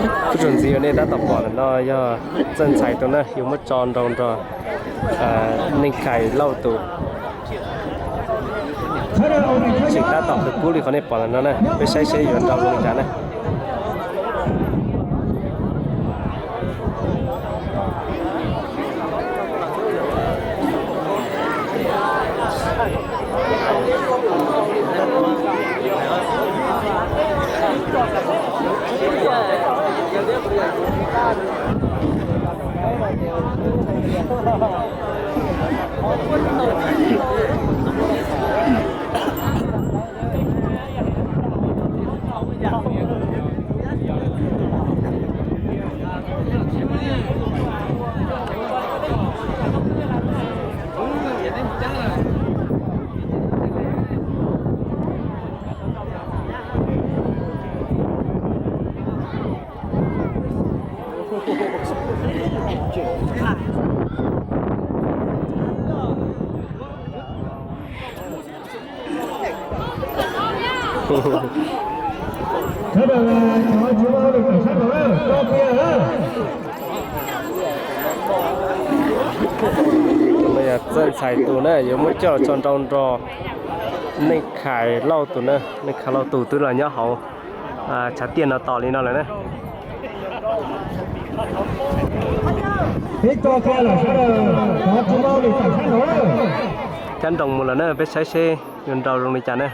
Kuv tsuas ntxiv uas nej tab tom pom ntawm no yog Txawj Ntxhais tus na, yuav muab tso nrau nrog Neej Khais Lauj tus. Tseem tab tom kub li qhov nej pom ntawm no na, peb saib seb yuav nrau zoo li cas na. Txawj Ntxhais tus na yuav muab coj tso nrau nrog Neej Khais Lauj tus na, Neej Khais Lauj tus twb los nyob hauv tshav tiaj no tos li no lawm na. Cab nroos mus lawm na, peb saib seb yuav nrau zoo li cas na.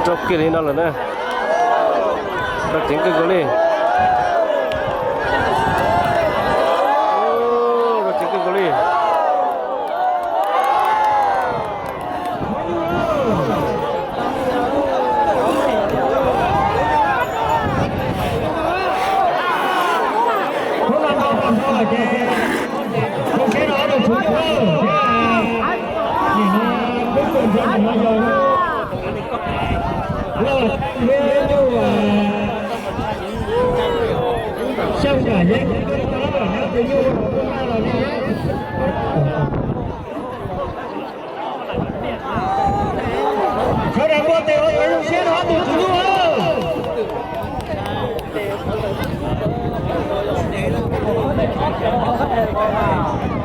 Rau kiag li no lawm na. Rau ceev kawg nkaus li. Rau ceev kawg nkaus li. Sawv daws muaj tes ua zoo siab rau ob tug tswv yim.